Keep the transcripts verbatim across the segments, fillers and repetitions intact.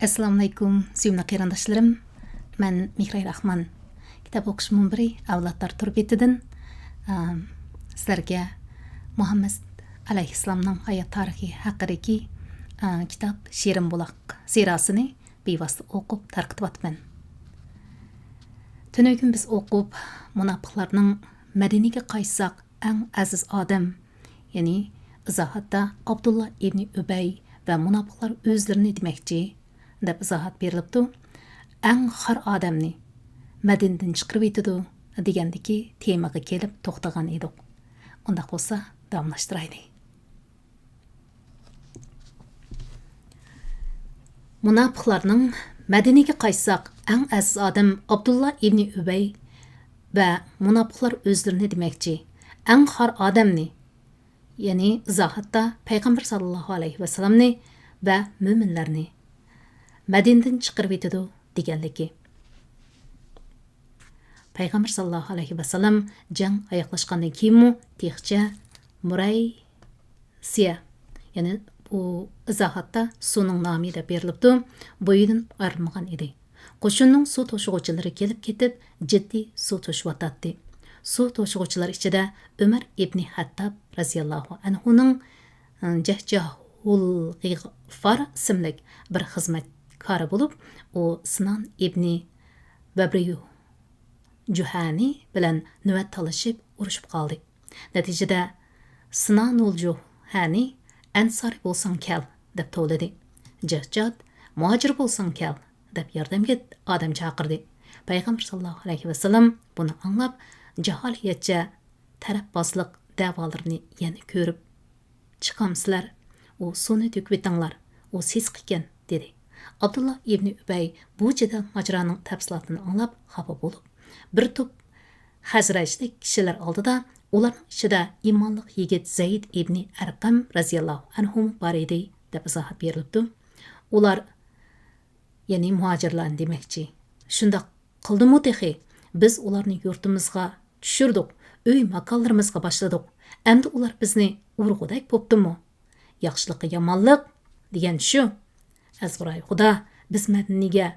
ئەسسالامۇئەلەيكۇم، سۆيۈملۈك قېرىنداشلىرىم. مەن مېھراي راخمان. كىتاب ئوقۇش مۇنبىرى ئەۋلادلار تور بېتىدىن، ئام، سىلەرگە مۇھەممەد ئەلەيھىسسالامنىڭ ھايات تارىخى ھەققىدىكى، ئا، كىتاب شېرىن بۇلاق سىراسىنى بىۋاسىتە ئوقۇپ تارقىتىۋاتىمەن. تۈنۈگۈن بىز ئوقۇپ، مۇناپىقلارنىڭ مەدىنىگە قايتساق، ئەڭ ئەزىز ئادەم، يەنى ئىزاھاتتا ئابدۇللا ئىبنى ئۈبەي ۋە مۇناپىقلار ئۆزلىرىنى دېمەكچى، دەپ ئىزاھات بېرىلىپتۇ. ئەڭ خار ئادەمنى مەدىنىدىن چىقىرىۋېتىدۇ دېگەندىكى تېمىغا كېلىپ توختىغان ئىدۇق. ئۇنداق بولسا، داۋاملاشتۇرايلى. مۇناپىقلارنىڭ مەدىنىگە قايتساق، ئەڭ ئەزىز ئادەم ئابدۇللا ئىبنى ئۈبەي ۋە مۇناپىقلار ئۆزلىرىنى دېمەكچى، ئەڭ خار ئادەمنى، يەنى ئىزاھاتتا پەيغەمبەر ساللاللاھۇ ئەلەيھى ۋەسەللەمنى ۋە مۆمىنلەرنى مەدىنىدىن چىقىرىۋېتىدۇ دېگەنلىكى. پەيغەمبەر ساللاللاھۇ ئەلەيھى ۋەسەللەم جەڭ ئاياغلاشقاندىن كېيىنمۇ تېخىچە مۇرەي سىيە، يەنى بۇ ئىزاھاتتا سۇنىڭ نامى دەپ بېرىلىپتۇ، بويىدىن ئايرىلمىغان ئىدى. قوشۇننىڭ سۇ توشۇغۇچىلىرى كېلىپ كېتىپ، جىددىي سۇ توشۇۋاتاتتى. سۇ توشۇغۇچىلار ئىچىدە ئۆمەر ئىبنى خەتتاب رەزىياللاھۇ ئەنھۇنىڭ، ئى، جەھجاھۇل غىغفار ئىسىملىك بىر خىزمەتكارى بولۇپ، ئۇ سىنان ئىبنى ۋەبرىيۇ جۇھەنى بىلەن نۆۋەت تالىشىپ ئۇرۇشۇپ قالدى. نەتىجىدە، سىنانۇل جۇھەنى، «ئەنسارى بولساڭ كەل» دەپ توۋلىدى. جەھجات، «مۇھاجىر بولساڭ كەل» دەپ ياردەمگە ئادەم چاقىردى. پەيغەمبەر ساللاللاھۇ ئەلەيھى ۋەسەللەم بۇنى ئاڭلاپ، جاھالىيەتچە تەرەپبازلىق دەۋالىرىنى يەنە كۆرۈپ، «چىقامسىلەر؟ ئۇ سۇنى تۆكۈۋېتىڭلار، ئۇ سېسىق ئىكەن» دېدى. ئابدۇللا ئىبنى ئۈبەي بۇ جېدەل ماجىرانىڭ تەپسىلاتىنى ئاڭلاپ خاپا بولۇپ، بىر توپ خەزرەجلىك كىشىلەر ئالدىدا، ئۇلارنىڭ ئىچىدە ئىمانلىق يىگىت زەيد ئىبنى ئەرقەم رەزىياللاھۇ ئەنھۇمۇ بار ئىدى، دەپ ئىزاھات بېرىلىپتۇ. ئۇلار، يەنى مۇھاجىرلارنى دېمەكچى، شۇنداق قىلدىمۇ تېخى؟ بىز ئۇلارنى يۇرتىمىزغا چۈشۈردۇق، ئۆي ماكانلىرىمىزغا باشلىدۇق. ئەمدى ئۇلار بىزنى ئۇرغۇدەك بوپتۇمۇ؟ ياخشىلىققا يامانلىق دېگەن شۇ. ئەزبىراي خۇدا، بىز مەدىنىگە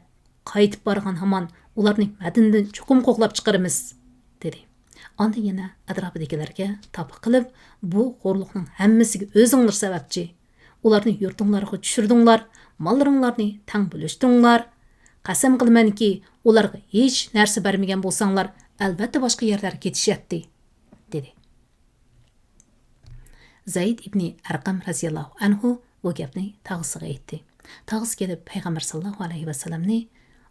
قايتىپ بارغان ھامان ئۇلارنى مەدىنىدىن چوقۇم قوغلاپ چىقىرىمىز، دېدى. ئاندىن يەنە ئەتراپىدىكىلەرگە تاپا قىلىپ، بۇ خورلۇقنىڭ ھەممىسىگە ئۆزۈڭلار سەۋەبچى. ئۇلارنى يۇرتۇڭلارغا چۈشۈردۈڭلار، ماللىرىڭلارنى تەڭ بۆلۈشتۈرۈڭلار. قەسەم قىلىمەنكى، ئۇلارغا ھېچ نەرسە بەرمىگەن بولساڭلار، ئەلۋەتتە باشقا يەرلەرگە كېتىشەتتى، دېدى. زەيد ئىبنى ئەرقەم رەزىياللاھۇ ئەنھۇ بۇ گەپنى تاغىسىغا ئېيتتى. تاغىسى كېلىپ پەيغەمبەر ساللاللاھۇ ئەلەيھى ۋەسەللەمنى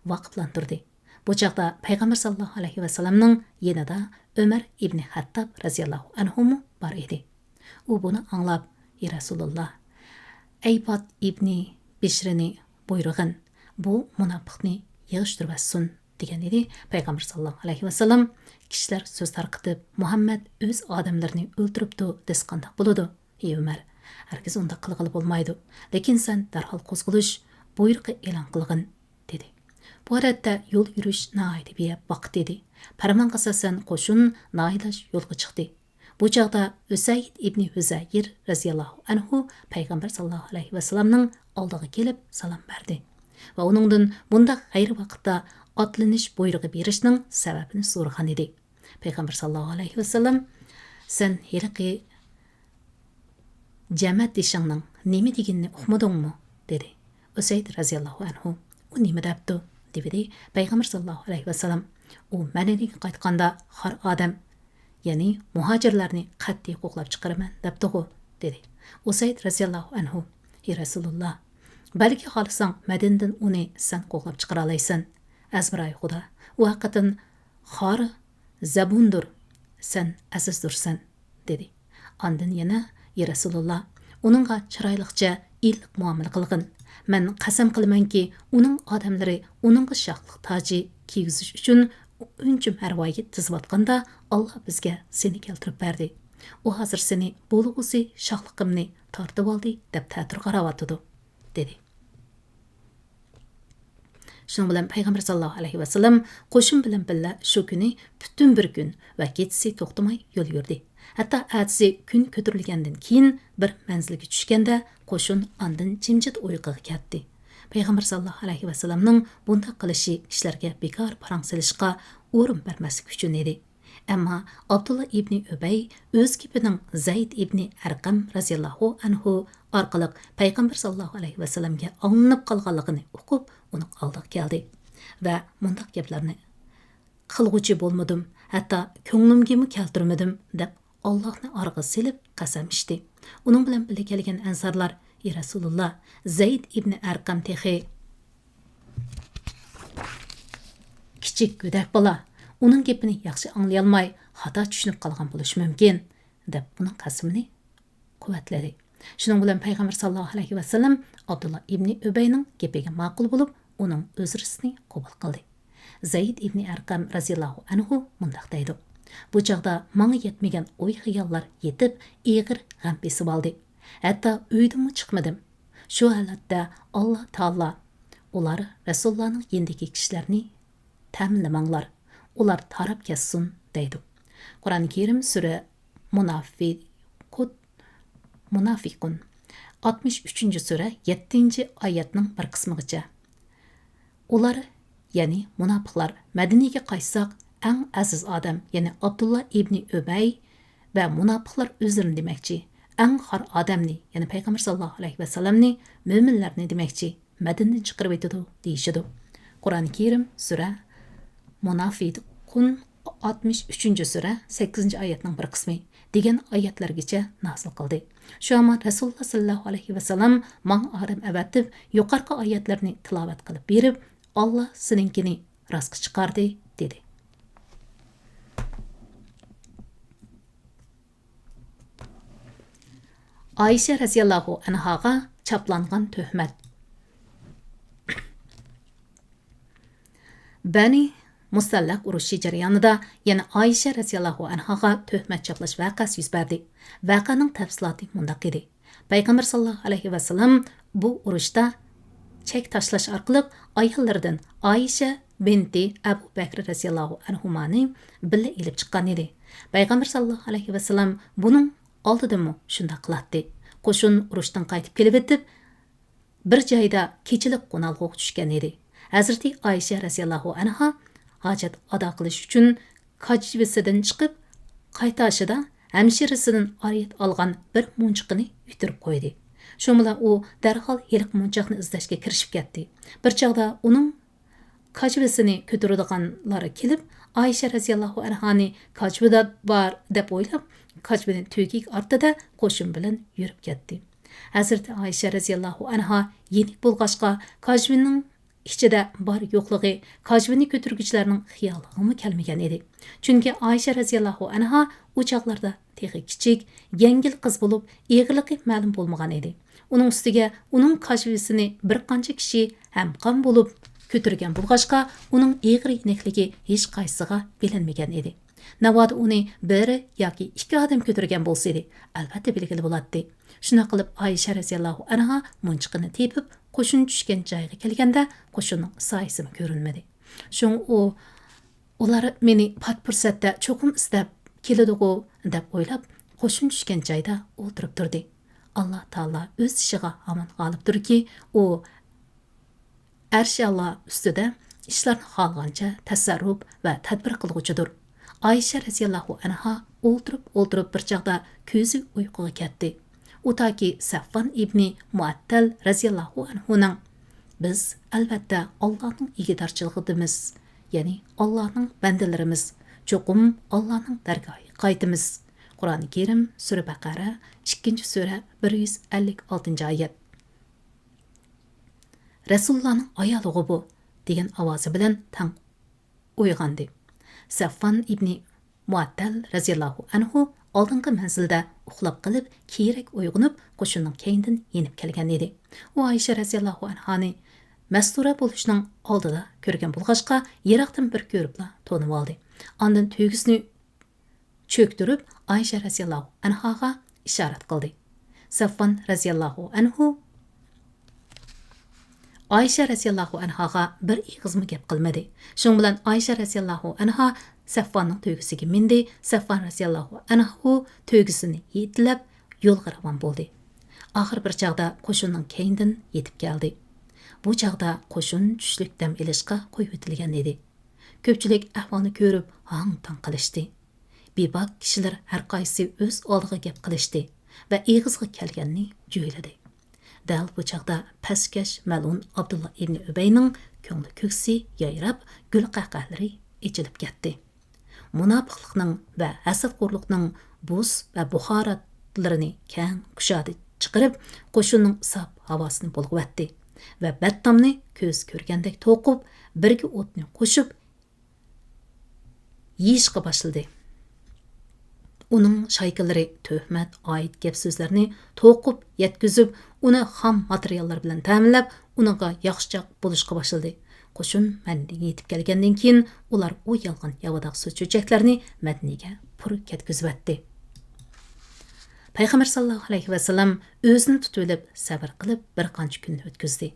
ۋاقىپلاندۇردى. بۇ چاغدا پەيغەمبەر ساللاللاھۇ ئەلەيھى ۋەسەللەمنىڭ يېنىدا ئۆمەر ئىبنى خەتتاب رەزىياللاھۇ ئەنھۇمۇ بار ئىدى. ئۇ بۇنى ئاڭلاپ، «يا رەسۇلاللا، ئەيباد ئىبنى بىشرىنى بۇيرۇغىن، بۇ مۇناپىقنى يىغىشتۇرۇۋەتسۇن» دېگەن ئىدى. پەيغەمبەر ساللاللاھۇ ئەلەيھى ۋەسەللەم، كىشىلەر سۆز تارقىتىپ، «مۇھەممەد ئۆز ئادەملىرىنى ئۆلتۈرۈپتۇ» دېسە قانداق بولىدۇ؟ «ئى ئۆمەر، ھەرگىز ئۇنداق قىلغىلى بولمايدۇ. لېكىن سەن دەرھال قوزغىلىش بۇيرۇقى ئېلان قىلغىن» دېدى. بۇ ھالەتتە يول يۈرۈش ناھايىتى بىۋاقىت ئىدى. پەرمانغا ئاساسەن قوشۇن ناھىيلاش يولغا چىقتى. بۇ چاغدا ئۈسەيد ئىبنى ھۈزەير رەزىياللاھۇ ئەنھۇ پەيغەمبەر ساللاللاھۇ ئەلەيھى ۋەسەللەمنىڭ ئالدىغا كېلىپ سالام بەردى ۋە ئۇنىڭدىن بۇنداق غەيرىي ۋاقىتتا ئاتلىنىش بۇيرۇقى بېرىشنىڭ سەۋەبىنى سورىغان ئىدى. پەيغەمبەر ساللاللاھۇ ئەلەيھى ۋەسەللەم، «سەن ھېلىقى جەمەتدىشىڭنىڭ نېمە دېگىنىنى ئۇقمىدىڭمۇ؟» دېدى. ئۈسەيد رەزىياللاھۇ ئەنھۇ، «ئۇ نېمە دەپتۇ؟» دېۋىدى. پەيغەمبەر ساللاللاھۇ ئەلەيھى ۋەسەللەم، «ئۇ مەدىنىگە قايتقاندا خار ئادەم، يەنى مۇھاجىرلارنى قەتئىي قوغلاپ چىقىرىمەن دەپتىغۇ» دېدى. ئۈسەيد رەزىياللاھۇ ئەنھۇ، «ئى رەسۇلۇللا، بەلكى خالىساڭ مەدىنىدىن ئۇنى سەن قوغلاپ چىقىرالايسەن. ئەزبىراي خۇدا، ئۇ ھەقىقەتەن خار زەبۇندۇر، سەن ئەزىزدۇرسەن» دېدى. ئاندىن يەنە، «يا رەسۇلۇللا، ئۇنىڭغا چىرايلىقچە ئىللىق مۇئامىلە قىلغىن. مەن قەسەم قىلىمەنكى، ئۇنىڭ ئادەملىرى ئۇنىڭغا شاھلىق تاجى كىيگۈزۈش ئۈچۈن ئۈنچە مەرۋايىت تىزىۋاتقاندا، ئاللا بىزگە سېنى كەلتۈرۈپ بەردى. ئۇ ھازىر سېنى بولغۇسى شاھلىقىمنى تارتىۋالدى دەپ تەتۈر قاراۋاتىدۇ» دېدى. شۇنىڭ بىلەن پەيغەمبەر ساللاللاھۇ ئەلەيھى ۋەسەللەم قوشۇن بىلەن بىللە شۇ كۈنى پۈتۈن بىر كۈن ۋە كېچىسى توختىماي يول يۈردى. ھەتتا ئەتىسى كۈن كۆتۈرۈلگەندىن كېيىن بىر مەنزىلگە چۈشكەندە، قوشۇن ئاندىن جىمجىت ئۇيقۇغا كەتتى. پەيغەمبەر ساللاللاھۇ ئەلەيھى ۋەسەللەمنىڭ بۇنداق قىلىشى كىشىلەرگە بىكار پاراڭ سېلىشقا ئورۇن بەرمەسلىك ئۈچۈن ئىدى. ئەمما ئابدۇللا ئىبنى ئۈبەي ئۆز گېپىنىڭ زەيد ئىبنى ئەرقەم رەزىياللاھۇ ئەنھۇ ئارقىلىق پەيغەمبەر ساللاللاھۇ ئەلەيھى ۋەسەللەمگە ئاڭلىنىپ قالغانلىقىنى ئۇقۇپ، ئۇنىڭ ئالدىغا كەلدى ۋە مۇنداق گەپلەرنى قىلغۇچى بولمىدىم، ھەتتا كۆڭلۈمگىمۇ كەلتۈرمىدىم، دەپ ئاللاھنى ئارىغا سېلىپ قەسەم ئىچتى. ئۇنىڭ بىلەن بىللە كەلگەن ئەنسارلار، ئى رەسۇلۇللا، زەيد ئىبنى ئەرقەم تېخى كىچىك گۆدەك بالا، ئۇنىڭ گېپىنى ياخشى ئاڭلىيالماي، خاتا چۈشىنىپ قالغان بولۇشى مۇمكىن، دەپ ئۇنىڭ قەسىمىنى قۇۋۋەتلىدى. شۇنىڭ بىلەن پەيغەمبەر ساللاللاھۇ ئەلەيھى ۋەسەللەم ئابدۇللا ئىبنى ئۈبەينىڭ گېپىگە ماقۇل بولۇپ، ئۇنىڭ ئۆزرىسىنى قوبۇل قىلدى. زەيد ئىبنى ئەرقەم رەزىياللاھۇ ئەنھۇ مۇنداق دەيدۇ: بۇ چاغدا ماڭا يەتمىگەن ئوي-خىياللار يېتىپ، ئېغىر غەم بېسىۋالدى. ھەتتا ئۆيدىنمۇ چىقمىدىم. شۇ ھالەتتە ئاللا تائالا: ئۇلار رەسۇلۇللانىڭ يېنىدىكى كىشىلەرنى تەمىنلىمەڭلار، ئۇلار تاراپ كەتسۇن، دەيدۇ. قۇرئان كەرىم سۈرە مۇنافىقۇت، مۇنافىقۇن، ئاتمىش ئۈچىنچى سۈرە، يەتتىنچى ئايەتنىڭ بىر قىسمىغىچە. ئۇلار، يەنى مۇناپىقلار، مەدىنىگە قايتساق، ئەڭ ئەزىز ئادەم، يەنى ئابدۇللا ئىبنى ئۈبەي ۋە مۇناپىقلار ئۆزلىرىنى دېمەكچى، ئەڭ خار ئادەمنى، يەنى پەيغەمبەر ساللاللاھۇ ئەلەيھى ۋەسەللەمنى، مۆمىنلەرنى دېمەكچى، مەدىنىدىن چىقىرىۋېتىدۇ، دېيىشىدۇ. قۇرئان كەرىم سۈرە مۇنافىقۇن، ئاتمىش ئۈچىنچى سۈرە، سەككىزىنچى ئايەتنىڭ بىر قىسمى دېگەن ئايەتلەرگىچە نازىل قىلدى. شۇ ھامان رەسۇلۇللا ساللاللاھۇ ئەلەيھى ۋەسەللەم ماڭا ئادەم ئەۋەتىپ، يۇقىرىقى ئايەتلەرنى تىلاۋەت قىلىپ بېرىپ، ئاللا سېنىڭكىنى راستقا چىقاردى، دېدى. ئائىشە رەزىياللاھۇ ئەنھاغا چاپلانغان تۆھمەت. بەنى مۇستەللەق ئۇرۇشى جەريانىدا يەنە ئائىشە رەزىياللاھۇ ئەنھاغا تۆھمەت چاپلاش ۋەقەسى يۈز بەردى. ۋەقەنىڭ تەپسىلاتى مۇنداق ئىدى. پەيغەمبەر ساللاللاھۇ ئەلەيھى ۋەسەللەم بۇ ئۇرۇشتا چەك تاشلاش ئارقىلىق ئاياللىرىدىن ئائىشە بىنتى ئەبۇ بەكرى رەزىياللاھۇ ئەنھۇمانى بىللە ئېلىپ چىققان ئىدى. پەيغەمبەر ساللاللاھۇ ئەلەيھى ۋەسەللەم بۇنىڭ ئالدىدىمۇ شۇنداق قىلاتتى. قوشۇن ئۇرۇشتىن قايتىپ كېلىۋېتىپ، بىر جايدا كېچىلىك قونالغۇغا چۈشكەن ئىدى. ھەزرىتى ئائىشە رەزىياللاھۇ ئەنھا ھاجەت ئادا قىلىش ئۈچۈن كاجۋىسىدىن چىقىپ، قايتاشىدا ھەمشىرىسىدىن ئارىيەت ئالغان بىر مونچىقىنى يۈتۈرۈپ قويدى. شۇ بىلەن ئۇ دەرھال ھېلىقى مونچاقنى ئىزدەشكە كىرىشىپ كەتتى. بىر چاغدا ئۇنىڭ كاجۋىسىنى كۆتۈرىدىغانلار كېلىپ، ئائىشە رەزىياللاھۇ ئەنھانى كاجۋىدا بار دەپ ئويلاپ، كاجۋىنى تۆگىگە ئارتتى-دە، قوشۇن بىلەن يۈرۈپ كەتتى. ھەزرىتى ئائىشە رەزىياللاھۇ ئەنھا يېنىك بولغاچقا، كاجۋىنىڭ ئىچىدە بار-يوقلۇقى كاجۋىنى كۆتۈرگۈچىلەرنىڭ خىيالىغىمۇ كەلمىگەن ئىدى. چۈنكى ئائىشە رەزىياللاھۇ ئەنھا ئۇ چاغلاردا تېخى كىچىك، يەڭگىل قىز بولۇپ، ئېغىرلىقى مەلۇم بولمىغان ئىدى. ئۇنىڭ ئۈستىگە ئۇنىڭ كاجۋىسىنى بىر قانچە كىشى ھەمقام بولۇپ كۆتۈرگەن بولغاچقا، ئۇنىڭ ئېغىر يېنىكلىكى ھېچقايسىغا بىلىنمىگەن ئىدى. ناۋادا ئۇنى بىر ياكى ئىككى ئادەم كۆتۈرگەن بولسىدى، ئەلۋەتتە بىلگىلى بولاتتى. شۇنداق قىلىپ، ئائىشە رەزىياللاھۇ ئەنھا مونچىقىنى تېپىپ، قوشۇن چۈشكەن جايغا كەلگەندە، قوشۇننىڭ سايىسىمۇ كۆرۈنمىدى. شۇڭا ئۇ، ئۇلار مېنى پات پۇرسەتتە چوقۇم ئىزدەپ كېلىدىغۇ، دەپ ئويلاپ، قوشۇن چۈشكەن جايدا ئولتۇرۇپ تۇردى. ئاللا تائالا ئۆز ئىشىغا ھامان غالىبتۇركى، ئۇ ئەرشى ئاللا ئۈستىدە ئىشلارنى خالىغانچە تەسەررۇپ ۋە تەدبىر قىلغۇچىدۇر. ئائىشە رەزىياللاھۇ ئەنھا ئولتۇرۇپ، ئولتۇرۇپ بىر چاغدا كۆزى ئۇيقۇغا كەتتى. ئۇ تاكى سەفۋان ئىبنى مۇئەتتەل رەزىياللاھۇ ئەنھۇنىڭ، «بىز، ئەلۋەتتە، ئاللانىڭ ئىگىدارچىلىقىدىمىز، يەنى ئاللانىڭ بەندىلىرىمىز، چوقۇم ئاللانىڭ دەرگاھىغا قايتىمىز.» قۇرئانى كەرىم، سۈرە بەقەرە، ئىككىنچى سۈرە، بىر يۈز ئەللىك ئالتىنچى ئايەت. «رەسۇلۇللانىڭ ئايالىغۇ بۇ؟» دېگەن ئاۋازى بىلەن تەڭ ئويغاندى. سەفۋان ئىبنى مۇئەتتەل رەزىياللاھۇ ئەنھۇ ئالدىنقى مەنزىلدە ئۇخلاپ قېلىپ، كېيىنرەك ئويغىنىپ، قوشۇننىڭ كەينىدىن يېنىپ كەلگەن ئىدى. ئۇ ئائىشە رەزىياللاھۇ ئەنھانى مەستۇرە بولۇشنىڭ ئالدىدا كۆرگەن بولغاچقا، يىراقتىن بىر كۆرۈپلا تونۇۋالدى. ئاندىن تۆگىسىنى چۆكتۈرۈپ، ئائىشە رەزىياللاھۇ ئەنھاغا ئىشارەت قىلدى. سەفۋان رەزىياللاھۇ ئەنھۇ ئائىشە رەزىياللاھۇ ئەنھاغا بىر ئېغىزمۇ گەپ قىلمىدى. شۇنىڭ بىلەن ئائىشە رەزىياللاھۇ ئەنھا سەفۋاننىڭ تۆگىسىگە مىندى، سەفۋان رەزىياللاھۇ ئەنھۇ تۆگىسىنى يېتىلەپ، يولغا راۋان بولدى. ئاخىر بىر چاغدا قوشۇننىڭ كەينىدىن يېتىپ كەلدى. بۇ چاغدا قوشۇن چۈشلۈك دەم ئېلىشقا قويۇۋېتىلگەن ئىدى. كۆپچىلىك ئەھۋالنى كۆرۈپ ھاڭ-تاڭ قىلىشتى. بىباك كىشىلەر ھەرقايسى ئۆز ئالدىغا گەپ قىلىشتى ۋە ئېغىزغا كەلگەننى جۆيلىدى. دەل بۇ چاغدا پەسكەش مەلئۇن ئابدۇللا ئىبنى ئۈبەينىڭ كۆڭلى كۆكسى يايراپ، گۈل قەھقەھىلىرى ئېچىلىپ كەتتى. مۇناپىقلىقنىڭ ۋە ھەسەتخورلۇقنىڭ بۇس ۋە بۇخاراتلىرىنى كەڭ كۇشادە چىقىرىپ، قوشۇننىڭ ساپ ھاۋاسىنى بۇلغىۋەتتى ۋە بەتتامنى كۆز كۆرگەندەك توقۇپ، بىرگە ئوتنى قوشۇپ يېيىشقا باشلىدى. ئۇنىڭ شايكىلىرى تۆھمەت، ئايىت گەپ-سۆزلەرنى توقۇپ يەتكۈزۈپ، ئۇنى خام ماتېرىياللار بىلەن تەمىنلەپ، ئۇنىڭغا ياخشىچاق بولۇشقا باشلىدى. قوشۇن مەدىنىگە يېتىپ كەلگەندىن كېيىن، ئۇلار ئۇ يالغان ياۋىداق سۆز-چۆچەكلەرنى مەدىنىگە پۇر كەتكۈزۈۋەتتى. پەيغەمبەر ساللاللاھۇ ئەلەيھى ۋەسەللەم ئۆزىنى تۇتۇۋېلىپ، سەۋر قىلىپ، بىر قانچە كۈننى ئۆتكۈزدى.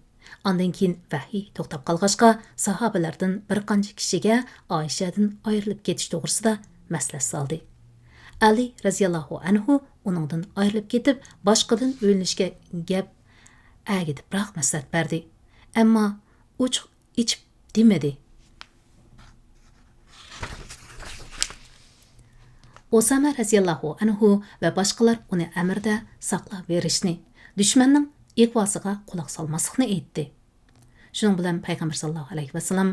ئاندىن كېيىن ۋەھىي توختاپ قالغاچقا، ساھابىلەردىن بىر قانچە كىشىگە ئائىشەدىن ئايرىلىپ كېتىش توغرىسىدا مەسلىھەت سالدى. ئەلى رەزىياللاھۇ ئەنھۇ ئۇنىڭدىن ئايرىلىپ كېتىپ، باشقىدىن ئۆيلىنىشكە گەپ ئەگىدىپراق مەسلىھەت بەردى. ئەمما ئوچۇق ئېچىپ دېمىدى. ئۇسامە رەزىياللاھۇ ئەنھۇ ۋە باشقىلار ئۇنى ئەمىردە ساقلاۋېرىشنى، دۈشمەننىڭ ئىغۋاسىغا قۇلاق سالماسلىقنى ئېيتتى. شۇنىڭ بىلەن پەيغەمبەر ساللاللاھۇ ئەلەيھى ۋەسەللەم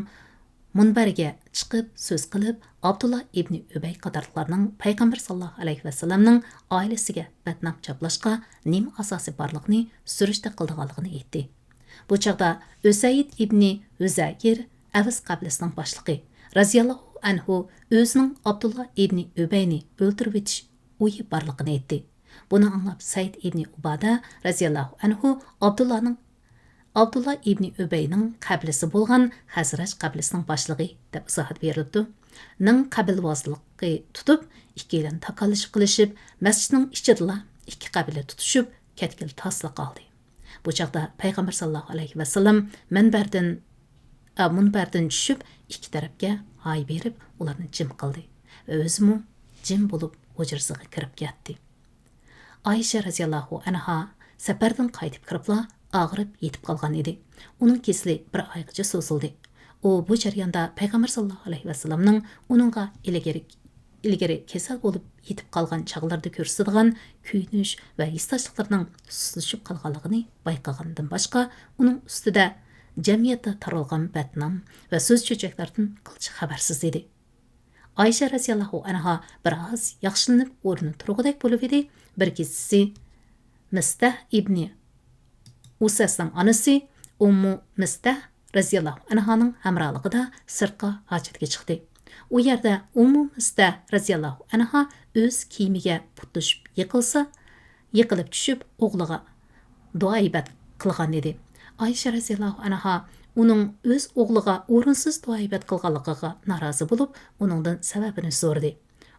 مۇنبەرگە چىقىپ سۆز قىلىپ، ئابدۇللا ئىبنى ئۈبەي قاتارلىقلارنىڭ پەيغەمبەر ساللاللاھۇ ئەلەيھى ۋەسەللەمنىڭ ئائىلىسىگە بەتنام چاپلاشقا نېمە ئاساسى بارلىقىنى سۈرۈشتە قىلىدىغانلىقىنى ئېيتتى. بۇ چاغدا ئۈسەيد ئىبنى ھۈزەير ئەۋس قەبىلىسىنىڭ باشلىقى رەزىياللاھۇ ئەنھۇ ئۆزىنىڭ ئابدۇللا ئىبنى ئۈبەينى ئۆلتۈرۈۋېتىش ئويى بارلىقىنى ئېيتتى. بۇنى ئاڭلاپ سەئىد ئىبنى ئۇبادە رەزىياللاھۇ ئەنھۇ ئابدۇللانىڭ، ئابدۇللا ئىبنى ئۈبەينىڭ قەبىلىسى بولغان خەزرەج قەبىلىسىنىڭ باشلىقى دەپ ئىزاھات بېرىلىپتۇ، نىڭ قەبىلىۋازلىقى تۇتۇپ، ئىككىيلەن تاكاللىشىپ قېلىشىپ، مەسچىتنىڭ ئىچىدىلا ئىككى قەبىلە تۇتۇشۇپ، كەتكىلى تاسلا قالدى. بۇ چاغدا پەيغەمبەر ساللاللاھۇ ئەلەيھى ۋەسەللەم مەنبەردىن، ئە، مۇنبەردىن چۈشۈپ، ئىككى تەرەپكە ھاي بېرىپ، ئۇلارنى جىم قىلدى ۋە ئۆزىمۇ جىم بولۇپ، ھۇجرىسىغا كىرىپ كەتتى. ئائىشە رەزىياللاھۇ ئەنھا سەپەردىن قايتىپ كىرىپلا ئاغرىپ يېتىپ قالغان ئىدى. ئۇنىڭ كېسىلى بىر ئايغىچە سوزۇلدى. ئۇ بۇ جەرياندا پەيغەمبەر ساللاللاھۇ ئەلەيھى ۋەسەللەمنىڭ ئۇنىڭغا ئىلگىرى، ئىلگىرى كېسەل بولۇپ يېتىپ قالغان چاغلىرىدا كۆرسىتىدىغان كۆيۈنۈش ۋە ھېسداشلىقلىرىنىڭ سۇسلىشىپ قالغانلىقىنى بايقىغاندىن باشقا، ئۇنىڭ ئۈستىدە جەمئىيەتتە تارالغان بەتنام ۋە سۆز-چۆچەكلەردىن قىلچە خەۋەرسىز ئىدى. ئائىشە رەزىياللاھۇ ئەنھا بىر ئاز ياخشىلىنىپ ئورنىدىن تۇرغۇدەك بولۇۋىدى. بىر كېچىسى مىستەھ ئىبنى ئۇسەسنىڭ ئانىسى ئۇممۇ مىستەھ رەزىياللاھۇ ئەنھانىڭ ھەمراھلىقىدا سىرتقا ھاجەتكە چىقتى. ئۇ يەردە ئۇممۇ مىستەھ رەزىياللاھۇ ئەنھا ئۆز كىيىمىگە پۇتلىشىپ يىقىلسا، يىقىلىپ چۈشۈپ، ئوغلىغا دۇئا-ئىبادەت قىلغان ئىدى. ئائىشە رەزىياللاھۇ ئەنھا ئۇنىڭ ئۆز ئوغلىغا ئورۇنسىز دۇئا-ئىبادەت قىلغانلىقىغا نارازى بولۇپ، ئۇنىڭدىن سەۋەبىنى سورىدى.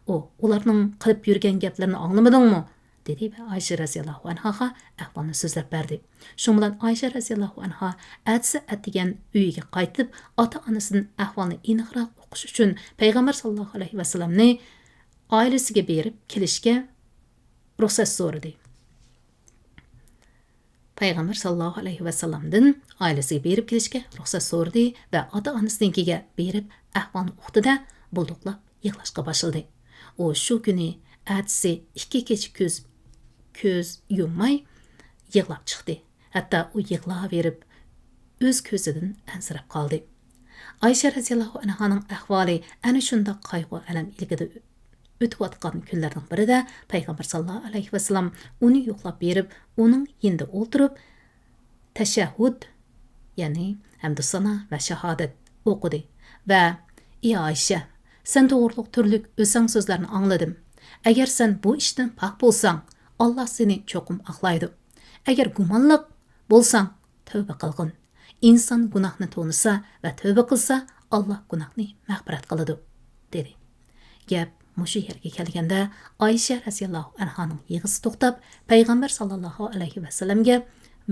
ئۇ، «ئۇلارنىڭ قىلىپ يۈرگەن گەپلىرىنى ئاڭلىمىدىڭمۇ؟» دېدى ۋە ئائىشە رەزىياللاھۇ ئەنھاغا ئەھۋالنى سۆزلەپ بەردى. شۇنىڭ بىلەن ئائىشە رەزىياللاھۇ ئەنھا ئەتىسى ئەتىگەن ئۆيىگە قايتىپ، ئاتا-ئانىسىدىن ئەھۋالنى ئېنىقراق ئۇقۇش ئۈچۈن پەيغەمبەر ساللاللاھۇ ئەلەيھى ۋەسەللەمنى ئائىلىسىگە بېرىپ كېلىشكە رۇخسەت سورىدى. پەيغەمبەر ساللاللاھۇ ئەلەيھى ۋەسەللەمدىن ئائىلىسىگە بېرىپ كېلىشكە رۇخسەت سورىدى ۋە ئاتا-ئانىسىنىڭكىگە بېرىپ ئەھۋالنى ئۇقتى-دە، بۇلدۇقلاپ يىغلاشقا باشلىدى. ئۇ شۇ كۈنى ئەتىسى ئىككى كېچە كۆز، كۆز يۇمماي يىغلاپ چىقتى. ھەتتا ئۇ يىغلاۋېرىپ، ئۆز كۆزىدىن ئەنسىرەپ قالدى. ئائىشە رەزىياللاھۇ ئەنھانىڭ ئەھۋالى ئەنە شۇنداق قايغۇ-ئەلەم ئىلكىدە ئۆتۈۋاتقان كۈنلەرنىڭ بىرىدە پەيغەمبەر ساللاللاھۇ ئەلەيھى ۋەسەللەم ئۇنى يوقلاپ بېرىپ، ئۇنىڭ يېنىدا ئولتۇرۇپ، تەشەھھۇد، يەنى ھەمدۇسانا ۋە شاھادەت ئوقۇدى ۋە، «ئى ئائىشە، سەن توغرۇلۇق تۈرلۈك ئۆسەڭ سۆزلەرنى ئاڭلىدىم. ئەگەر سەن بۇ ئىشتىن پاك بولساڭ، ئاللا سېنى چوقۇم ئاقلايدۇ. ئەگەر گۇمانلىق بولساڭ، تەۋبە قىلغىن. ئىنسان گۇناھنى تونۇسا ۋە تەۋبە قىلسا، ئاللا گۇناھنى مەغپىرەت قىلىدۇ» دېدى. گەپ مۇشۇ يەرگە كەلگەندە، ئائىشە رەزىياللاھۇ ئەنھانىڭ يىغىسى توختاپ، پەيغەمبەر ساللاللاھۇ ئەلەيھى ۋەسەللەمگە،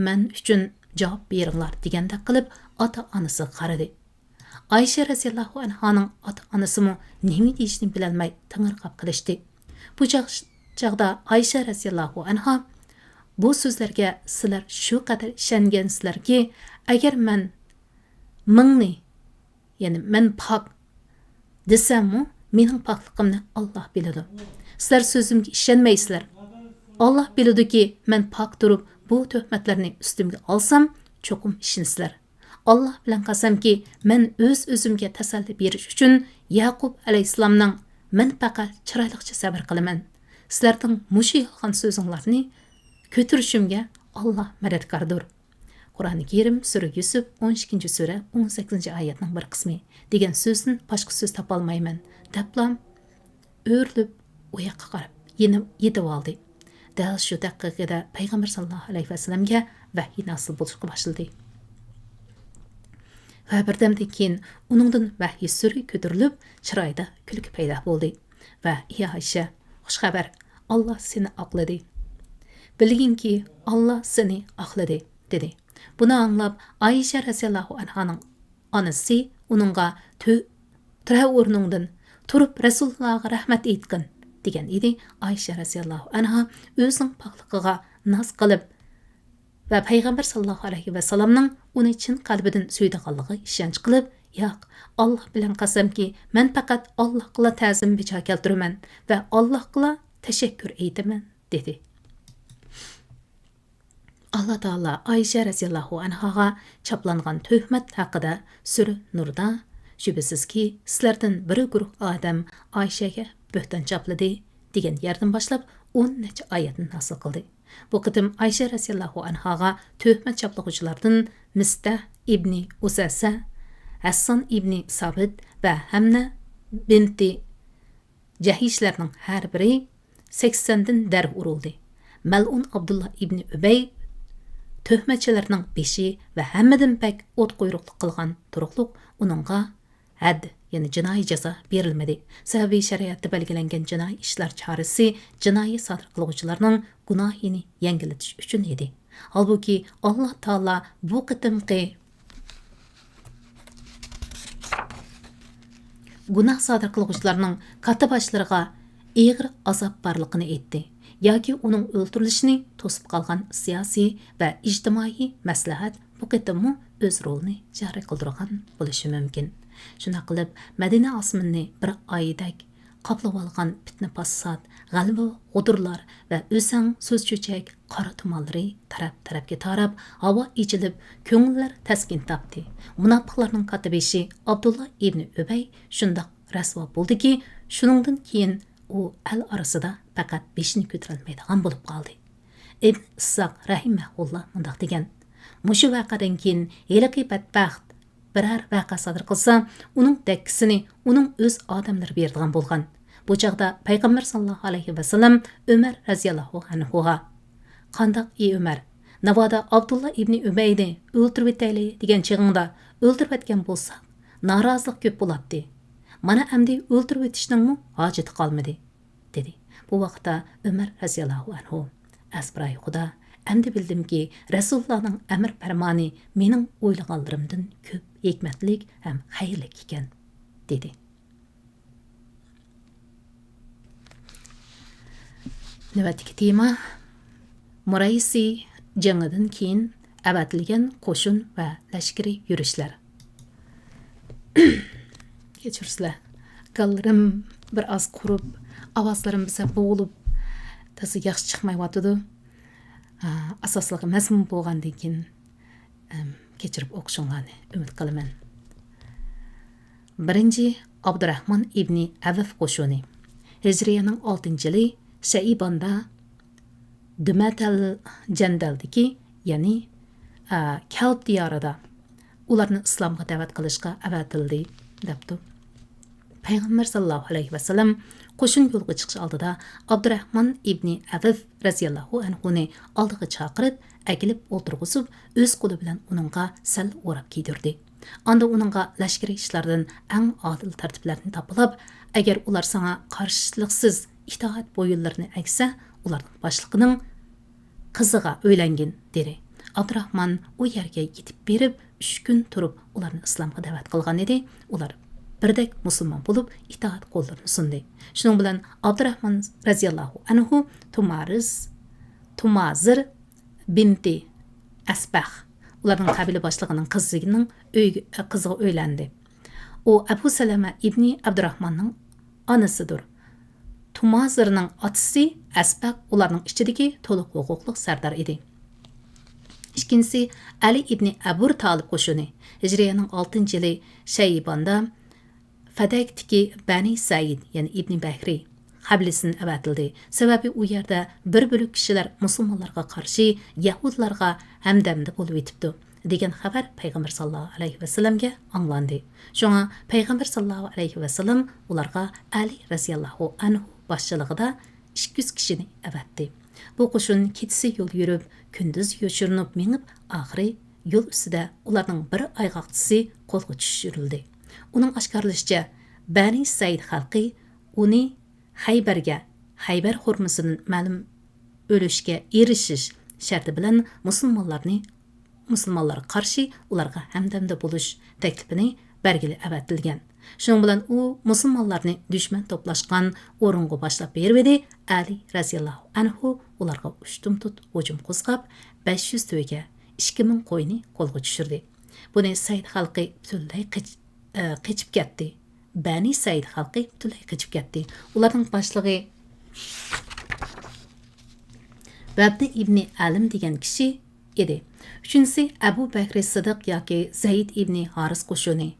«مەن ئۈچۈن جاۋاب بېرىڭلار» دېگەندەك قىلىپ، ئاتا-ئانىسىغا قارىدى. ئائىشە رەزىياللاھۇ ئەنھانىڭ ئاتا-ئانىسىمۇ نېمە دېيىشنى بىلەلمەي تېڭىرقاپ قېلىشتى. بۇ چاغ-، چاغدا ئائىشە رەزىياللاھۇ ئەنھا بۇ سۆزلەرگە سىلەر شۇ قەدەر ئىشەنگەنسىلەركى، ئەگەر مەن مىڭنى، يەنى مەن پاك دېسەممۇ، مېنىڭ پاكلىقىمنى ئاللا بىلىدۇ. سىلەر سۆزۈمگە ئىشەنمەيسىلەر. ئاللا بىلىدۇكى، مەن پاك تۇرۇپ، بۇ تۆھمەتلەرنى ئۈستۈمگە ئالسام، چوقۇم ئىشىنىسىلەر. ئاللا بىلەن قەسەمكى، مەن ئۆز-ئۆزۈمگە تەسەللى بېرىش ئۈچۈن يەقۇب ئەلەيھىسسالامنىڭ، مەن پەقەت چىرايلىقچە سەۋر قىلىمەن. سىلەرنىڭ مۇشۇ يالغان سۆزۈڭلارنى كۆتۈرۈشۈمگە ئاللا مەدەتكاردۇر. قۇرئانى كەرىم، سۈرە يۈسۈپ، ئون ئىككىنچى سۈرە، ئون سەككىزىنچى ئايەتنىڭ بىر قىسمى، دېگەن سۆزدىن باشقا سۆز تاپالمايمەن، دەپلا ئۆرۈلۈپ ئۇ ياققا قاراپ يېنىپ يېتىۋالدى. دەل شۇ دەقىقىدە پەيغەمبەر ساللاللاھۇ ئەلەيھى ۋەسەللەمگە ۋەھىي نازىل بولۇشقا باشلىدى. ۋە بىردەمدىن كېيىن ئۇنىڭدىن ۋەھىي سۈرى كۆتۈرۈلۈپ، چىرايىدا كۈلكە پەيدا بولدى. ۋە، ئى ئائىشە، خۇش خەۋەر، ئاللا سېنى ئاقلىدى. بىلگىنكى، ئاللا سېنى ئاقلىدى، دېدى. بۇنى ئاڭلاپ، ئائىشە رەزىياللاھۇ ئەنھانىڭ ئانىسى ئۇنىڭغا، تۆ-، تۇرە ئورنۇڭدىن، تۇرۇپ رەسۇلۇللاغا رەھمەت ئېيتقىن، دېگەن ئىدى. ئائىشە رەزىياللاھۇ ئەنھا ئۆزىنىڭ پاكلىقىغا ناز قىلىپ ۋە پەيغەمبەر ساللاللاھۇ ئەلەيھى ۋەسەللەمنىڭ ئۇنى چىن قەلبىدىن سۆيىدىغانلىقىغا ئىشەنچ قىلىپ، ياق، ئاللا بىلەن قەسەمكى، مەن پەقەت ئاللاغىلا تەزىم بىجا كەلتۈرىمەن ۋە ئاللاغىلا تەشەككۈر ئېيتىمەن، دېدى. ئاللا تائالا ئائىشە رەزىياللاھۇ ئەنھاغا چاپلانغان تۆھمەت ھەققىدە سۈرە نۇردا، شۈبھىسىزكى، سىلەردىن بىر گۇرۇھ ئادەم ئائىشەگە بۆھتان چاپلىدى، دېگەن يەردىن باشلاپ ئون نەچچە ئايەتنى نازىل قىلدى. بۇ قېتىم ئائىشە رەزىياللاھۇ ئەنھاغا تۆھمەت چاپلىغۇچىلاردىن مىستەھ ئىبنى ئۇسەسە، ھەسسان ئىبنى سابىت ۋە ھەمنە بىنتى جەھىشلەرنىڭ ھەر بىرى سەكسەندىن دەرب ئۇرۇلدى. مەلئۇن ئابدۇللا ئىبنى ئۈبەي تۆھمەتچىلەرنىڭ بېشى ۋە ھەممىدىن بەك ئوت قۇيرۇقلۇق قىلغان تۇرۇقلۇق ئۇنىڭغا ھەد، يەنى جىنايى جازا بېرىلمىدى. سەۋەبى، شەرىئەتتە بەلگىلەنگەن جىنايى ئىشلار چارىسى جىنايى سادىر قىلغۇچىلارنىڭ گۇناھىنى يەڭگىللىتىش ئۈچۈن ئىدى. ھالبۇكى، ئاللا تائالا بۇ قېتىمقى گۇناھ سادىر قىلغۇچىلارنىڭ كاتتىباشلىرىغا ئېغىر ئازاب بارلىقىنى ئېيتتى ياكى ئۇنىڭ ئۆلتۈرۈلۈشىنى توسۇپ قالغان سىياسىي ۋە ئىجتىمائىي مەسلىھەت بۇ قېتىممۇ ئۆز رولىنى جارى قىلدۇرغان بولۇشى مۇمكىن. شۇنداق قىلىپ، مەدىنە ئاسمىنىنى بىر ئايدەك قاپلىۋالغان پىتنە-پاسات، غەلۋە-غۇدۇرلار ۋە ئۆسەڭ سۆز-چۆچەك قارا تۇمانلىرى تەرەپ-تەرەپكە تاراپ، ھاۋا ئېچىلىپ، كۆڭۈللەر تەسكىن تاپتى. مۇناپىقلارنىڭ كاتتىبېشى ئابدۇللا ئىبنى ئۈبەي شۇنداق رەسۋا بولدىكى، شۇنىڭدىن كېيىن ئۇ ئەل ئارىسىدا پەقەت بېشىنى كۆتۈرەلمەيدىغان بولۇپ قالدى. ئىبن ئىسساق رەھىمەھۇللا مۇنداق دېگەن: مۇشۇ ۋەقەدىن كېيىن ھېلىقى بەتبەخت بىرەر ۋەقە سادىر قىلسا، ئۇنىڭ دەككىسىنى ئۇنىڭ ئۆز ئادەملىرى بېرىدىغان بولغان. بۇ چاغدا پەيغەمبەر ساللاللاھۇ ئەلەيھى ۋەسەللەم ئۆمەر رەزىياللاھۇ ئەنھۇغا: «قانداق، ئى ئۆمەر، ناۋادا ئابدۇللا ئىبنى ئۈبەينى ئۆلتۈرۈۋېتەيلى دېگەن چېغىڭدا ئۆلتۈرۈۋەتكەن بولساق، نارازىلىق كۆپ بولاتتى. مانا ئەمدى ئۆلتۈرۈۋېتىشنىڭمۇ ھاجىتى قالمىدى» دېدى. بۇ ۋاقىتتا ئۆمەر رەزىياللاھۇ ئەنھۇ: «ئەزبىراي خۇدا، ئەمدى بىلدىمكى، رەسۇلۇللانىڭ ئەمىر پەرمانى مېنىڭ ئويلىغانلىرىمدىن كۆپ ھېكمەتلىك ھەم خەيرلىك ئىكەن» دېدى. نۆۋەتتىكى تېما: مۇرەيسى جېڭىدىن كېيىن ئەۋەتىلگەن قوشۇن ۋە لەشكىرىي يۈرۈشلەر. كەچۈرسىلەر، گاللىرىم بىر ئاز قۇرۇپ، ئاۋازلىرىم بىسە بوغۇلۇپ، تازا ياخشى چىقمايۋاتىدۇ. ئاساسلىقى مەزمۇن بولغاندىن كېيىن، ئەم، كەچۈرۈپ ئوقۇشۇڭلارنى ئۈمىد قىلىمەن. بىرىنچى، ئابدۇراخمان ئىبنى ئەۋف قوشۇنى. ھىجرىيەنىڭ ئالتىنچى يىلى شەئىباندا دۈمەتەل جەندەلدىكى، يەنى، ئە، كەلب دىيارىدا ئۇلارنى ئىسلامغا دەۋەت قىلىشقا ئەۋەتىلدى، دەپتۇ. پەيغەمبەر ساللاللاھۇ ئەلەيھى ۋەسەللەم قوشۇن يولغا چىقىش ئالدىدا ئابدۇراخمان ئىبنى ئەۋف رەزىياللاھۇ ئەنھۇنى ئالدىغا چاقىرىپ، ئەكېلىپ ئولتۇرغۇزۇپ، ئۆز قولى بىلەن ئۇنىڭغا سەل ئوراپ كىيدۈردى. ئاندىن ئۇنىڭغا لەشكىرىي ئىشلاردىن ئەڭ ئادىل تەرتىپلەرنى تاپىلاپ، ئەگەر ئۇلار ساڭا قارشىلىقسىز ئىتائەت بويۇنلىرىنى ئەگسە، ئۇلارنىڭ باشلىقىنىڭ قىزىغا ئۆيلەنگىن، دېدى. ئابدۇراخمان ئۇ يەرگە يېتىپ بېرىپ، ئۈچ كۈن تۇرۇپ، ئۇلارنى ئىسلامغا دەۋەت قىلغان ئىدى. ئۇلار بىردەك مۇسۇلمان بولۇپ، ئىتائەت قوللىرىنى سۇندى. شۇنىڭ بىلەن ئابدۇراخمان رەزىياللاھۇ ئەنھۇ تۇمارىز، تۇمازىر بىنتى ئەسبەخ، ئۇلارنىڭ قەبىلە باشلىقىنىڭ قىزىنىڭ ئۆيگە، قىزىغا ئۆيلەندى. ئۇ ئەبۇ سەلەمە ئىبنى ئابدۇراھماننىڭ ئانىسىدۇر. تۇمازىرنىڭ ئاتىسى ئەسبەخ ئۇلارنىڭ ئىچىدىكى تولۇق ھوقۇقلۇق سەردار ئىدى. ئىككىنچىسى، ئەلى ئىبنى ئەبۇ تالىب قوشۇنى. ھىجرىيەنىڭ ئالتىنچى يىلى شەيباندا فەدەكتىكى بەنى سەئىد، يەنى ئىبنى بەھرى قەبىلىسىدىن ئەۋەتىلدى. سەۋەبى، ئۇ يەردە بىر بۆلەك كىشىلەر مۇسۇلمانلارغا قارشى يەھۇدىيلارغا ھەمدەمدە بولۇۋېتىپتۇ، دېگەن خەۋەر پەيغەمبەر ساللاللاھۇ ئەلەيھى ۋەسەللەمگە ئاڭلاندى. شۇڭا پەيغەمبەر ساللاللاھۇ ئەلەيھى ۋەسەللەم ئۇلارغا ئەلى رەزىياللاھۇ ئەنھۇ باشچىلىقىدا ئىككى يۈز كىشىنى ئەۋەتتى. بۇ قوشۇن كېچىسى يول يۈرۈپ، كۈندۈز يوشۇرۇنۇپ مېڭىپ، ئاخىرى يول ئۈستىدە ئۇلارنىڭ بىر ئايغاقچىسى قولغا چۈشۈرۈلدى. ئۇنىڭ ئاشكارىلىشىچە، بەنى سەئىد خەلقى ئۇنى خەيبەرگە، خەيبەر خورمىسىدىن مەلۇم ئۈلۈشكە ئېرىشىش شەرتى بىلەن مۇسۇلمانلارنى، مۇسۇلمانلارغا قارشى ئۇلارغا ھەمدەمدە بولۇش تەكلىپىنى بەرگىلى ئەۋەتىلگەن. شۇنىڭ بىلەن ئۇ مۇسۇلمانلارنى دۈشمەن توپلاشقان ئورۇنغا باشلاپ بېرىۋىدى. ئەلى رەزىياللاھۇ ئەنھۇ ئۇلارغا ئۇشتۇمتۇت ھۇجۇم قوزغاپ، بەش يۈز تۆگە، ئىككى مىڭ قوينى قولغا چۈشۈردى. بۇنى سەئىد خەلقى پۈتۈنلەي قېچ-، ئە، قېچىپ كەتتى. بەنى سەئىد خەلقى پۈتۈنلەي قېچىپ كەتتى. ئۇلارنىڭ باشلىقى ۋەبنى ئىبنى ئەلىم دېگەن كىشى ئىدى. ئۈچىنچىسى، ئەبۇ بەكرى سىدىق ياكى زەيد ئىبنى ھارىس قوشۇنى.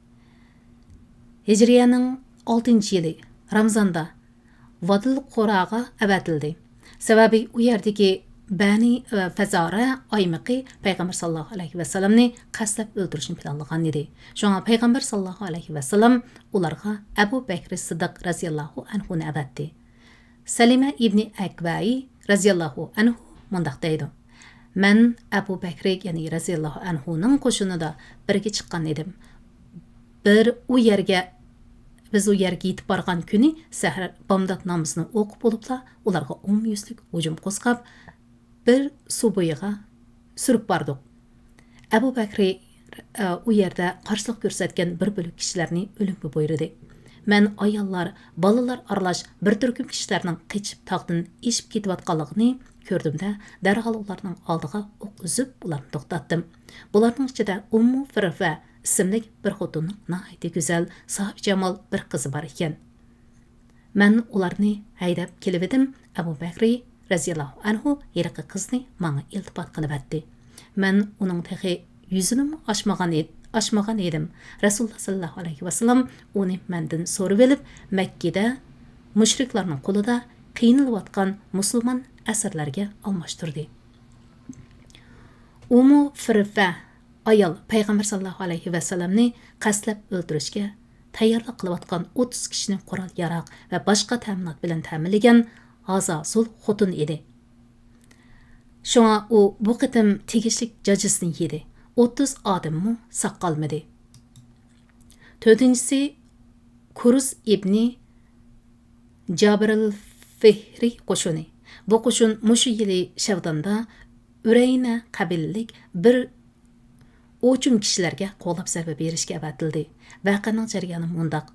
ھىجرىيەنىڭ ئالتىنچى يىلى رامزاندا ۋادىل قۇراغا ئەۋەتىلدى. سەۋەبى، ئۇ يەردىكى بەنى، ئە، فەزارە ئايمىقى پەيغەمبەر ساللاللاھۇ ئەلەيھى ۋەسەللەمنى قەستلەپ ئۆلتۈرۈشنى پىلانلىغان ئىدى. شۇڭا پەيغەمبەر ساللاللاھۇ ئەلەيھى ۋەسەللەم ئۇلارغا ئەبۇ بەكرى سىددىق رەزىياللاھۇ ئەنھۇنى ئەۋەتتى. سەلىمە ئىبنى ئەكۋەي رەزىياللاھۇ ئەنھۇ مۇنداق دەيدۇ: مەن ئەبۇ بەكرى، يەنى رەزىياللاھۇ ئەنھۇنىڭ قوشۇنىدا بىرگە چىققان ئىدىم. بىر ئۇ يەرگە، بىز ئۇ يەرگە يېتىپ بارغان كۈنى سەھەر بامدات نامىزىنى ئوقۇپ بولۇپلا، ئۇلارغا ئومۇميۈزلۈك ھۇجۇم قوزغاپ، بىر سۇ بويىغا سۈرۈپ باردۇق. ئەبۇ بەكرى، ئە، ئۇ يەردە قارشىلىق كۆرسەتكەن بىر بۆلەك كىشىلەرنى ئۆلۈمگە بۇيرۇدى. مەن ئاياللار، بالىلار ئارىلاش بىر تۈركۈم كىشىلەرنىڭ قېچىپ تاغدىن ئېشىپ كېتىۋاتقانلىقىنى كۆردۈم-دە، دەرھال ئۇلارنىڭ ئالدىغا ئوق ئۈزۈپ، ئۇلارنى توختاتتىم. بۇلارنىڭ ئىچىدە ئۇممۇ فىرفە ئىسىملىك بىر خوتۇننىڭ ناھايىتى گۈزەل، ساپىجامال بىر قىزى بار ئىكەن. مەن ئۇلارنى ھەيدەپ كېلىۋىدىم، ئەبۇ بەكرى رەزىياللاھۇ ئەنھۇ ھېلىقى قىزنى ماڭا ئىلتىپات قىلىۋەتتى. مەن ئۇنىڭ تېخى يۈزىنىمۇ ئاچمىغان ئىد-، ئاچمىغان ئىدىم. رەسۇلۇللا ساللاللاھۇ ئەلەيھى ۋەسەللەم ئۇنى مەندىن سورىۋېلىپ، مەككىدە مۇشرىكلارنىڭ قولىدا قىينىلىۋاتقان مۇسۇلمان ئەسىرلەرگە ئالماشتۇردى. ئۇمۇ فىرفە ئايال پەيغەمبەر ساللاللاھۇ ئەلەيھى ۋەسەللەمنى قەستلەپ ئۆلتۈرۈشكە تەييارلىق قىلىۋاتقان ئوتتۇز كىشىنى قورال-ياراغ ۋە باشقا تەمىنات بىلەن تەمىنلىگەن ھازازۇل خوتۇن ئىدى. شۇڭا ئۇ بۇ قېتىم تېگىشلىك جاجىسىنى يېدى. ئوتتۇز ئادەممۇ ساق قالمىدى. تۆتىنچىسى، كۇرز ئىبنى جابىرىل فىھرى قوشۇنى. بۇ قوشۇن مۇشۇ يىلى شەۋداندا ئۈرەينە قەبىلىلىك بىر ئوچۇم كىشىلەرگە قوغلاپ زەربە بېرىشكە ئەۋەتىلدى. ۋەقەنىڭ جەريانى مۇنداق: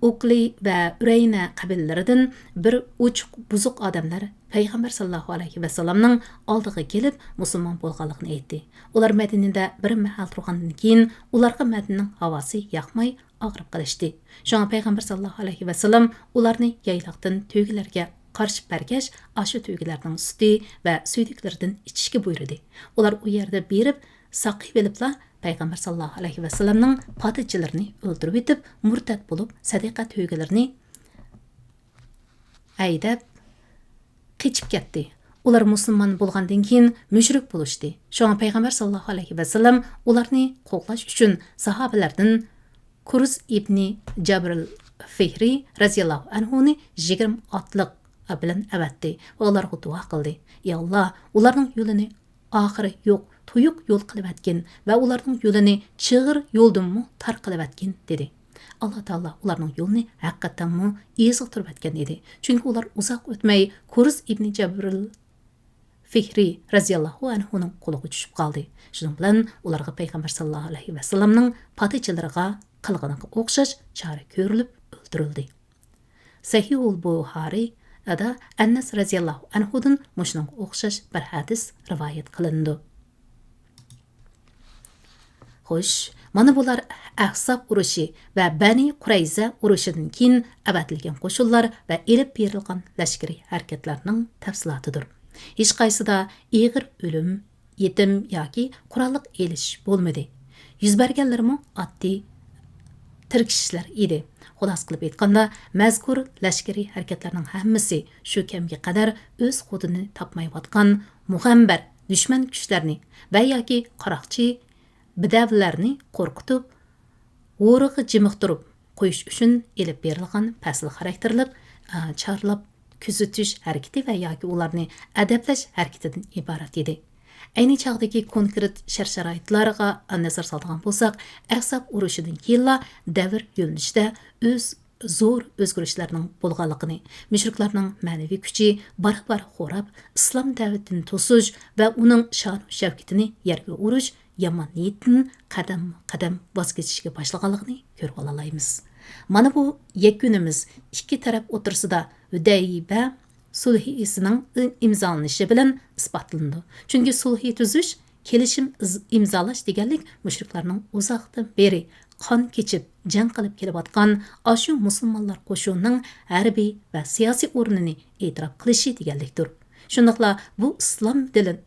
ئۇكلى ۋە ئۈرەينە قەبىلىلىرىدىن بىر ئوچۇق بۇزۇق ئادەملەر پەيغەمبەر ساللاللاھۇ ئەلەيھى ۋەسەللەمنىڭ ئالدىغا كېلىپ مۇسۇلمان بولغانلىقىنى ئېيتتى. ئۇلار مەدىنىدە بىر مەھەل تۇرغاندىن كېيىن، ئۇلارغا مەدىنىنىڭ ھاۋاسى ياقماي، ئاغرىپ قېلىشتى. شۇڭا پەيغەمبەر ساللاللاھۇ ئەلەيھى ۋەسەللەم ئۇلارنى يايلاقتىن تۆگىلەرگە قارشى بەرگەچ، ئاشۇ تۆگىلەرنىڭ سۈتى ۋە سۈيدۈكلىرىدىن ئىچىشكە بۇيرۇدى. ئۇلار ئۇ يەردە بېرىپ ساقىيىۋېلىپلا، پەيغەمبەر ساللاللاھۇ ئەلەيھى ۋەسەللەمنىڭ پادىچىلىرىنى ئۆلتۈرۈۋېتىپ، مۇرتەت بولۇپ، سەدىقە تۆگىلىرىنى ھەيدەپ قېچىپ كەتتى. ئۇلار مۇسۇلمان بولغاندىن كېيىن مۈشرىك بولۇشتى. شۇڭا پەيغەمبەر ساللاللاھۇ ئەلەيھى ۋەسەللەم ئۇلارنى قوغلاش ئۈچۈن ساھابىلەردىن كۇرز ئىبنى جابرىل فىھرى رەزىياللاھۇ ئەنھۇنى يىگىرمە ئاتلىق بىلەن ئەۋەتتى ۋە ئۇلارغا دۇئا قىلدى: يا ئاللا، ئۇلارنىڭ يولىنى ئاخىرى يوق تۇيۇق يول قىلىۋەتكىن ۋە ئۇلارنىڭ يولىنى چىغىر يولدىنمۇ تار قىلىۋەتكىن، دېدى. ئاللا تائالا ئۇلارنىڭ يولىنى ھەقىقەتەنمۇ ئېزىقتۇرۇۋەتكەن ئىدى. چۈنكى ئۇلار ئۇزاق ئۆتمەي كۇرز ئىبنى جابرىل فىھرى رەزىياللاھۇ ئەنھۇنىڭ قولىغا چۈشۈپ قالدى. شۇنىڭ بىلەن ئۇلارغا پەيغەمبەر ساللاللاھۇ ئەلەيھى ۋەسەللەمنىڭ پادىچىلىرىغا قىلغىنىغا ئوخشاش چارە كۆرۈلۈپ ئۆلتۈرۈلدى. سەھىھۇل بۇخارى ئەنەس رەزىياللاھۇ ئەنھۇدىن مۇشۇنىڭغا ئوخشاش بىر ھەدىس رىۋايەت قىلىنىدۇ. خوش، مانا بۇلار ئەھزاب ئۇرۇشى ۋە بەنى قۇرەيزە ئۇرۇشىدىن كېيىن ئەۋەتىلگەن قوشۇنلار ۋە ئېلىپ بېرىلغان لەشكىرىي ھەرىكەتلەرنىڭ تەپسىلاتىدۇر. ھېچقايسىدا ئېغىر ئۆلۈم، يېتىم ياكى قوراللىق ئېلىشىش بولمىدى. يۈز بەرگەنلىرىمۇ ئاددىي تىركىشىشلەر ئىدى. خۇلاسە قىلىپ ئېيتقاندا، مەزكۇر لەشكىرىي ھەرىكەتلەرنىڭ ھەممىسى شۇ كەمگە قەدەر ئۆز خۇدىنى تاپمايۋاتقان مۇغەمبەر دۈشمەن كۈچلەرنى ۋە ياكى قاراقچى بىدەۋىلەرنى قورقۇتۇپ، ھورىغا جىمىقتۇرۇپ قويۇش ئۈچۈن ئېلىپ بېرىلغان پەسىل خاراكتېرلىك، ئا، چارلاپ كۆزىتىش ھەرىكىتى ۋە ياكى ئۇلارنى ئەدەپلەش ھەرىكىتىدىن ئىبارەت ئىدى. ئەينى چاغدىكى كونكرېت شەرت-شارائىتلارغا نەزەر سالىدىغان بولساق، ئەھزاب ئۇرۇشىدىن كېيىنلا دەۋر يۆنىلىشىدە ئۆز زور ئۆزگىرىشلەرنىڭ بولغانلىقىنى، مۇشرىكلارنىڭ مەنىۋى كۈچى بارا-بارا خوراپ، ئىسلام دەۋىتىنى توسۇش ۋە ئۇنىڭ شانۇ شەۋكىتىنى يەرگە ئۇرۇش يامان نىيىتىدىن قەدەممۇ قەدەم ۋاز كېچىشكە باشلىغانلىقىنى كۆرۈۋالالايمىز. مانا بۇ يەكۈنىمىز ئىككى تەرەپ ئوتتۇرىسىدا ھۈدەيبە سۇلھىسىنىڭ ئىمزالىنىشى بىلەن ئىسپاتلىنىدۇ. چۈنكى سۇلھى تۈزۈش، كېلىشىم ئىز-، ئىمزالاش دېگەنلىك مۇشرىكلارنىڭ ئۇزاقتىن بېرى قان كېچىپ، جەڭ قىلىپ كېلىۋاتقان ئاشۇ مۇسۇلمانلار قوشۇنىنىڭ ھەربىي ۋە سىياسىي ئورنىنى ئېتىراپ قىلىشى دېگەنلىكتۇر. شۇنداقلا بۇ ئىسلام دىلى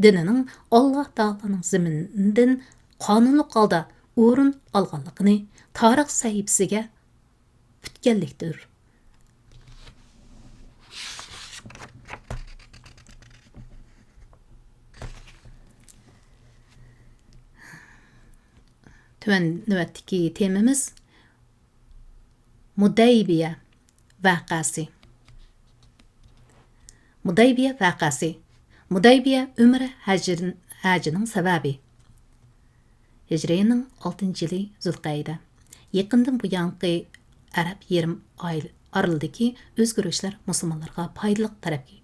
دىنىنىڭ ئاللا تائالانىڭ زېمىنىدىن قانۇنلۇق ھالدا ئورۇن ئالغانلىقىنى تارىخ سەھىپىسىگە پۈتكەنلىكتۇر. تۆۋەن نۆۋەتتىكى تېمىمىز مۇدەيبىيە ۋەقەسى. مۇدەيبىيە ۋەقەسى. مۇدەيبىيە ئۆمرە ھەجرىن-، ھەجىنىڭ سەۋەبى. ھىجرىينىڭ ئالتىنچى يىلى زۇلقەئىدە. يېقىندىن بۇيانقى ئەرەب يېرىم ئارىلىدىكى ئۆزگىرىشلەر مۇسۇلمانلارغا پايدىلىق تەرەپكە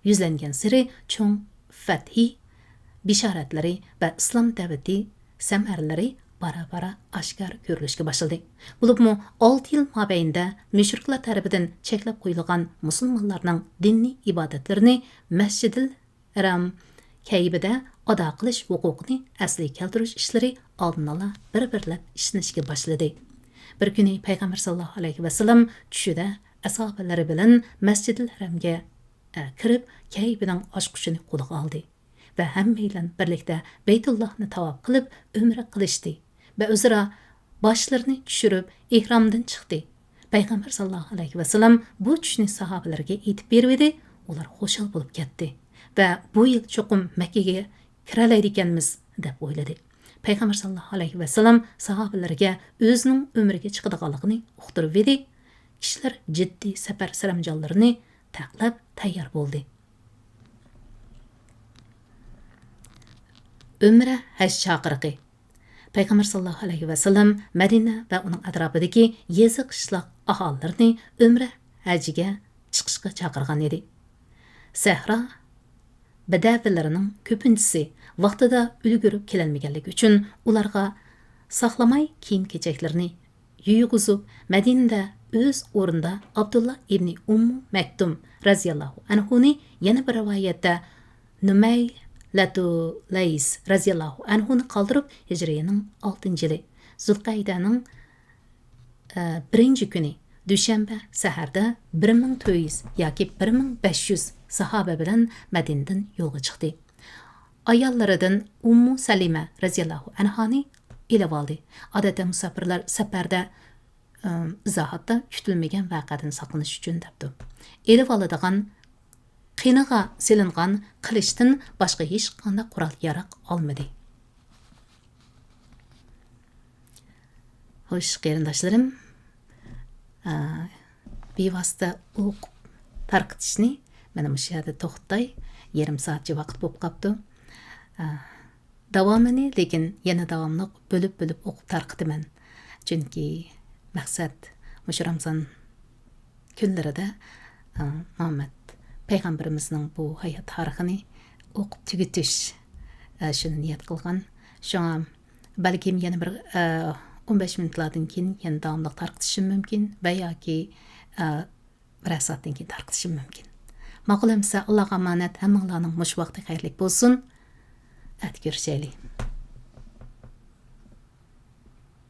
يۈزلەنگەنسېرى چوڭ پەتھى بېشارەتلىرى ۋە ئىسلام دەۋىتى سەمەرىلىرى بارا-بارا ئاشكارا كۆرۈلۈشكە باشلىدى. بولۇپمۇ ئالتە يىل مابەينىدە مۇشرىكلار تەرىپىدىن چەكلەپ قويۇلغان مۇسۇلمانلارنىڭ دىنىي ئىبادەتلىرىنى مەسجىدىل ھەرام كەيبىدە ئادا قىلىش ھوقۇقىنى ئەسلىگە كەلتۈرۈش ئىشلىرى ئالدىنئالا بىر-بىرلەپ ئىشلىنىشكە باشلىدى. بىر كۈنى پەيغەمبەر ساللاللاھۇ ئەلەيھى ۋەسەللەم چۈشىدە ئەسھابىلىرى بىلەن مەسجىدىل ھەرەمگە، ئە، كىرىپ، كەيبىنىڭ ئاچقۇچىنى قولىغا ئالدى ۋە ھەممەيلەن بىرلىكتە بەيتۇللاھنى تاۋاپ قىلىپ ئۆمرە قىلىشتى ۋە ئۆزئارا باشلىرىنى چۈشۈرۈپ ئېھرامدىن چىقتى. پەيغەمبەر ساللاللاھۇ ئەلەيھى ۋەسەللەم بۇ چۈشنى ساھابىلەرگە ئېيتىپ بېرىۋىدى، ئۇلار خۇشال بولۇپ كەتتى ۋە بۇ يىل چوقۇم مەككىگە كىرەلەيدىكەنمىز دەپ ئويلىدى. پەيغەمبەر ساللاللاھۇ ئەلەيھى ۋەسەللەم ساھابىلەرگە ئۆزىنىڭ ئۆمرىگە چىقىدىغانلىقىنى ئۇقتۇرۇۋىدى. كىشىلەر جىددىي سەپەر سەرەمجانلىرىنى تەقلەپ تەييار بولدى. ئۆمرە ھەج چاقىرىقى. پەيغەمبەر ساللاللاھۇ ئەلەيھى ۋەسەللەم مەدىنە ۋە ئۇنىڭ ئەتراپىدىكى يېزا، قىشلاق ئاھالىلىرىنى ئۆمرە ھەجىگە چىقىشقا چاقىرغان ئىدى. سەھرا بەدەۋىلىرىنىڭ كۆپىنچىسى ۋاقتىدا ئۈلگۈرۈپ كېلەلمىگەنلىكى ئۈچۈن، ئۇلارغا ساقلىماي كىيىم-كېچەكلىرىنى يۇيغۇزۇپ، مەدىنىدە ئۆز ئورنىدا ئابدۇللا ئىبنى ئۇممۇ مەكتۇم رەزىياللاھۇ ئەنھۇنى، يەنە بىر رىۋايەتتە نۇمەيلەتۇللەيس رەزىياللاھۇ ئەنھۇنى قالدۇرۇپ، ھىجرىينىڭ ئالتىنچى يىلى زۇلقەئىدەنىڭ، ئە، بىرىنچى كۈنى دۈشەنبە سەھەردە بىر مىڭ تۆت يۈز ياكى بىر مىڭ بەش يۈز ساھابە بىلەن مەدىنىدىن يولغا چىقتى. ئاياللىرىدىن ئۇممۇ سەلىمە رەزىياللاھۇ ئەنھانى ئېلىۋالدى. ئادەتتە مۇساپىرلار سەپەردە، ئىزاھاتتا كۈتۈلمىگەن ۋەقەدىن ساقلىنىش ئۈچۈن دەپتۇ. ئېلىۋالىدىغان قېنىغا سېلىنغان قىلىچتىن باشقا ھېچقانداق قورال-ياراغ ئالمىدى. خوش، قېرىنداشلىرىم، ئا، بىۋاسىتە ئوقۇپ تارقىتىشنى مانا مۇشۇ يەردە توختىتاي. يېرىم سائەتچە ۋاقىت بولۇپ قاپتۇ. ئا، داۋامىنى لېكىن يەنە داۋاملىق بۆلۈپ-بۆلۈپ ئوقۇپ تارقىتىمەن. چۈنكى مەقسەت مۇشۇ رامزان كۈنلىرىدە، ئە، مۇھەممەد پەيغەمبىرىمىزنىڭ بۇ ھايات تارىخىنى ئوقۇپ تۈگىتىش، ئە، شۇنى نىيەت قىلغان. شۇڭا بەلكىم يەنە بىر، ئە، ئون بەش مىنۇتلاردىن كېيىن يەنە داۋاملىق تارقىتىشىم مۇمكىن ۋە ياكى، ئە، بىرەر سائەتتىن كېيىن تارقىتىشىم مۇمكىن. ماقۇل ئەمىسە، ئاللاغا ئامانەت، ھەممىڭلارنىڭ مۇشۇ ۋاقتى خەيرلىك بولسۇن. ئەتە كۆرۈشەيلى.